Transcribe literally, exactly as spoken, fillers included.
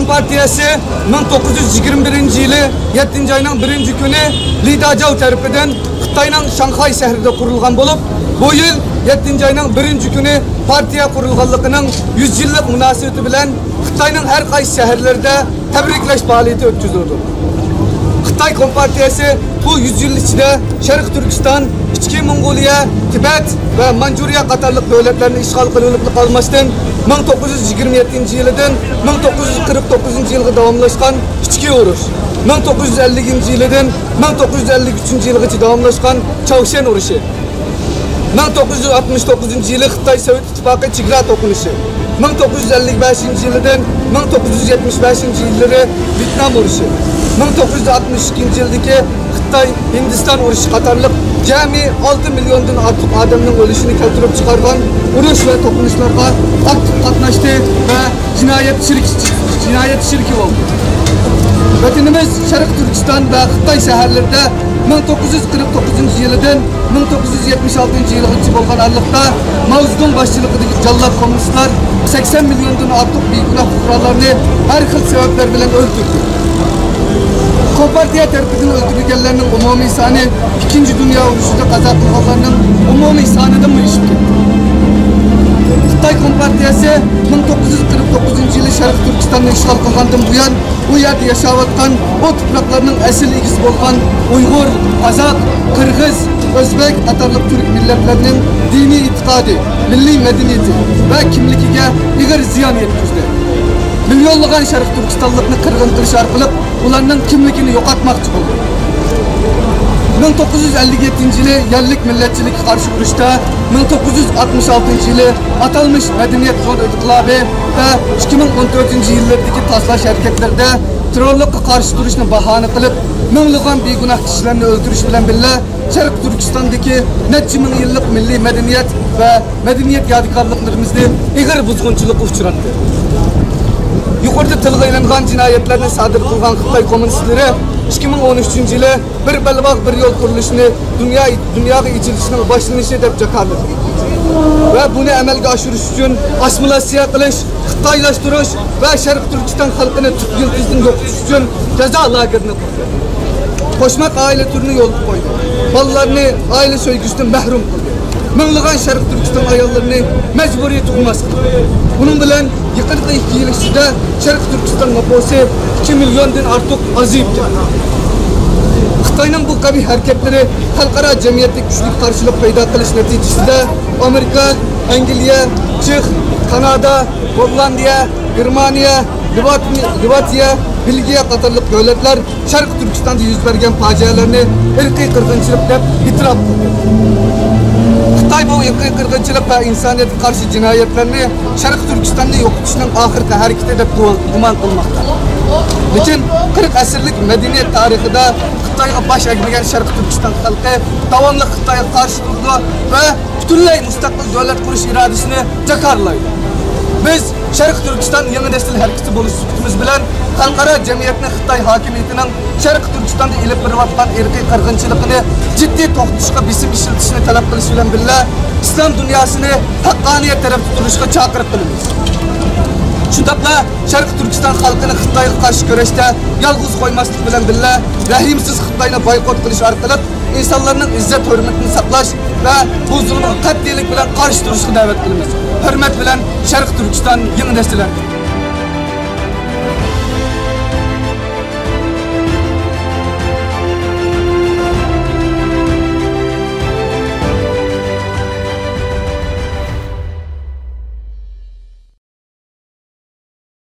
پارتىيەسى مىڭ توققۇز يۈز يىگىرمە بىرىنچى يىلى يەتتىنچى ئاينىڭ بىرىنچى كۈنى لى داجاۋ تەرىپىدىن خىتاينىڭ شاڭخەي شەھىرىدە قۇرۇلغان بولۇپ، بۇ يىل يەتتىنچى ئاينىڭ بىرىنچى كۈنى پارتىيە قۇرۇلغانلىقىنىڭ يۈز يىللىق مۇناسىۋىتى بىلەن خىتاينىڭ ھەر قايسى شەھەرلىرىدە تەبرىكلەش پائالىيىتى ئۆتكۈزۈلىدۇ. خىتاي كومپارتىيەسى بۇ يۈز يىل ئىچىدە شەرقىي تۈركىستان، ئىچكى موڭغۇلىيە، تىبەت ۋە مانجۇرىيە قاتارلىق دۆلەتلەرنى ئىشغال قىلىۋېلىپلا قالماستىن، مىڭ توققۇز يۈز يىگىرمە يەتتىنچى يىلىدىن مىڭ توققۇز يۈز قىرىق توققۇزىنچى يىلغا داۋاملاشقان ئىچكى ئۇرۇش، مىڭ توققۇز يۈز ئەللىكىنچى يىلىدىن مىڭ توققۇز يۈز ئەللىك ئۈچىنچى يىلغىچە داۋاملاشقان چاۋشيەن ئۇرۇشى، مىڭ توققۇز يۈز ئاتمىش توققۇزىنچى يىلى خىتاي سوۋېت ئىتتىپاقى چېگرا توقۇنۇشى، مىڭ توققۇز يۈز ئەللىك بەشىنچى يىلىدىن مىڭ توققۇز يۈز يەتمىش بەشىنچى يىللىرى ۋيېتنام ئۇرۇشى، مىڭ توققۇز يۈز ئاتمىش ئىككىنچى يىلدىكى خىتاي ھىندىستان ئۇرۇشى قاتارلىق جەمئىي ئالتە مىليوندىن ئارتۇق ئادەمنىڭ ئۆلۈشىنى كەلتۈرۈپ چىقارغان ئۇرۇش ۋە توقۇنۇشلارغا ئاكتىپ قاتناشتى ۋە جىنايەت شېرىكى، جىنايەت شېرىكى بولدى. ۋەتىنىمىز شەرقىي تۈركىستان ۋە خىتاي شەھەرلىرىدە مىڭ توققۇز يۈز قىرىق توققۇزىنچى يىلىدىن مىڭ توققۇز يۈز يەتمىش ئالتىنچى يىلغىچە بولغان ئارىلىقتا ماۋزېدۇڭ باشچىلىقىدىكى جاللات كوممۇنىستلار سەكسەن مىليوندىن ئارتۇق بىگۇناھ پۇقرالارنى ھەر خىل سەۋەبلەر بىلەن ئۆلتۈردى. كومپارتىيە تەرىپىدىن ئۆلتۈرۈلگەنلەرنىڭ ئومۇمىي سانى ئىككىنچى دۇنيا ئۇرۇشىدا قازا قىلغانلارنىڭ ئومۇمىي سانىدىنمۇ ئېشىپ كەتتى. خىتاي كومپارتىيەسى مىڭ توققۇز يۈز قىرىق توققۇزىنچى يىلى شەرقىي تۈركىستاننى ئىشغال قىلغاندىن بۇيان، بۇ يەردە ياشاۋاتقان، بۇ تۇپراقلارنىڭ ئەسلى ئىگىسى بولغان ئۇيغۇر، قازاق، قىرغىز، ئۆزبېك قاتارلىق تۈرك مىللەتلىرىنىڭ دىنىي ئېتىقادى، مىللىي مەدەنىيىتى ۋە كىملىكىگە ئېغىر زىيان يەتكۈزدى. مىليونلىغان شەرقىي تۈركىستانلىقنى قىرغىن قىلىش ئارقىلىق ئۇلارنىڭ كىملىكىنى يوقاتماقچى بولدى. مىڭ توققۇز يۈز ئەللىك يەتتىنچى يىلى يەرلىك مىللەتچىلىككە قارشى ئۇرۇشتا، مىڭ توققۇز يۈز ئاتمىش ئالتىنچى يىلى ئاتالمىش مەدەنىيەت زور ئىنقىلابى ۋە ئىككى مىڭ ئون تۆتىنچى يىللىرىدىكى تازىلاش ھەرىكەتلىرىدە تېررورلۇققا قارشى تۇرۇشنى باھانە قىلىپ، مىڭلىغان بىگۇناھ كىشىلەرنى ئۆلتۈرۈش بىلەن بىللە، شەرقىي تۈركىستاندىكى نەچچە مىڭ يىللىق مىللىي مەدەنىيەت ۋە مەدەنىيەت يادىكارلىقلىرىمىزنى ئېغىر بۇزغۇنچىلىققا ئۇچراتتى. يۇقىرىدا تىلغا ئېلىنغان جىنايەتلەرنى سادىر قىلغان خىتاي كوممۇنىستلىرى ئىككى مىڭ ئون ئۈچىنچى يىلى بىر بەلباغ، بىر يول قۇرۇلۇشىنى دۇنيا، دۇنياغا ئېچىلىشىنىڭ باشلىنىشى دەپ جاكارلىدى ۋە بۇنى ئەمەلگە ئاشۇرۇش ئۈچۈن ئاسسىمىلياتسىيە قىلىش، خىتايلاشتۇرۇش ۋە شەرقىي تۈركىستان خەلقىنى تۈپ يىلتىزىدىن يوقىتىش ئۈچۈن جازا لاگېرىنى قۇردى. قوشماق ئائىلە تۈرىنى يولغا قويدى. بالىلارنى ئائىلە سۆيگۈسىدىن مەھرۇم قىلدى. مىڭلىغان شەرقىي تۈركىستان ئاياللىرىنى مەجبۇرىي تۇغماس قىلدى. بۇنىڭ بىلەن يېقىنقى ئىككى يىل ئىچىدە شەرقىي تۈركىستان نوپۇسى ئىككى مىليوندىن ئارتۇق ئازىيىپ كەتتى. خىتاينىڭ بۇ قەبىھ ھەرىكەتلىرى خەلقئارا جەمئىيەتتە كۈچلۈك قارشىلىق پەيدا قىلىش نەتىجىسىدە ئامېرىكا، ئەنگلىيە، چېخ، كانادا، گوللاندىيە، گېرمانىيە، لىۋات-، لىتۋىيە، بېلگىيە قاتارلىق دۆلەتلەر شەرقىي تۈركىستاندا يۈز بەرگەن پاجىئەلەرنى ئىرقىي قىرغىنچىلىق دەپ ئېتىراپ قىلدى. خىتاي بۇ ئىرقىي قىرغىنچىلىق ۋە ئىنسانىيەتكە قارشى جىنايەتلەرنى شەرقىي تۈركىستاننى يوقىتىشنىڭ ئاخىرقى ھەرىكىتى دەپ گۇمان قىلماقتا. لېكىن قىرىق ئەسىرلىك مەدەنىيەت تارىخىدا خىتايغا باش ئەگمىگەن شەرقىي تۈركىستان خەلقى داۋاملىق خىتايغا قارشى تۇرىدۇ ۋە پۈتۈنلەي مۇستەقىل دۆلەت قۇرۇش ئىرادىسىنى جاكارلايدۇ. بىز شەرقىي تۈركىستان يېڭى نەسىل ھەرىكىتى بولۇش سۈپىتىمىز بىلەن خەلقئارا جەمئىيەتنى خىتاي ھاكىمىيىتىنىڭ شەرقىي تۈركىستاندا ئېلىپ بېرىۋاتقان ئىرقىي قىرغىنچىلىقىنى جىددىي توختىتىشقا بېسىم ئىشلىتىشنى تەلەپ قىلىش بىلەن بىللە، ئىسلام دۇنياسىنى ھەققانىيەت تەرەپتە تۇرۇشقا چاقىرىق قىلىمىز. شۇنداقلا شەرقىي تۈركىستان خەلقىنى خىتايغا قارشى كۈرەشتە يالغۇز قويماسلىق بىلەن بىللە، رەھىمسىز خىتاينى بايقۇت قىلىش ئارقىلىق ئىنسانلارنىڭ ئىززەت-ھۆرمىتىنى ساقلاش ۋە بۇ زۇلۇمغا قەتئىيلىك بىلەن قارشى تۇرۇشقا دەۋەت قىلىمىز. ھۆرمەت بىلەن، شەرقىي تۈركىستان يېڭى نەسىل ھەرىكىتى.